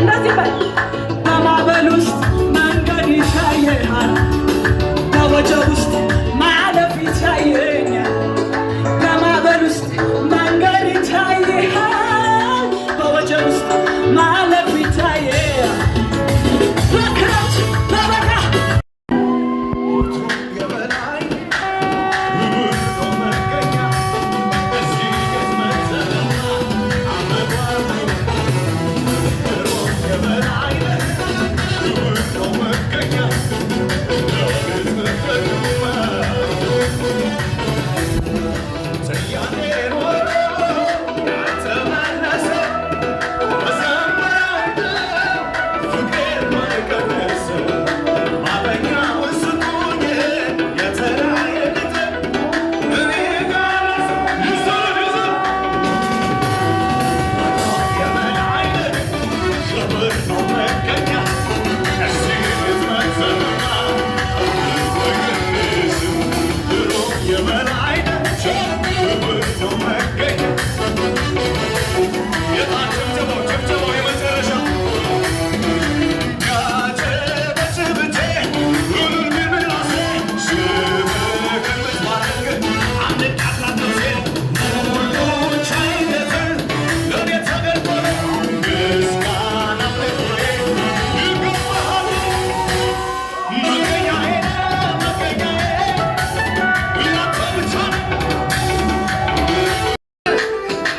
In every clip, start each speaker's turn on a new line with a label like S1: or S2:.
S1: እንደዚህ በል። በማዕበል ውስጥ መንገድ ይታየሃል፣ በወጀብ ውስጥ ማለፍ ይታየኛል። በማዕበል ውስጥ መንገድ ይታየሃል፣ በወጀብ ውስጥ ማለፍ ይታየሃል። በክረምት በበጋ።
S2: የበላይ መገኛ እዚህ የበላይ መገኛ።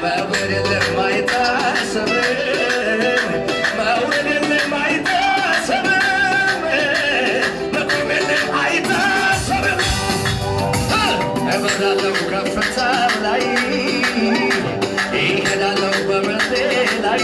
S3: መውረድ የለም አይታሰብም፣ መውረድ የለም አይታሰብም፣ መቆም የለም አይታሰብም። እበራለሁ ከፍታም ላይ፣ እሄዳለሁ በምድሬ ላይ።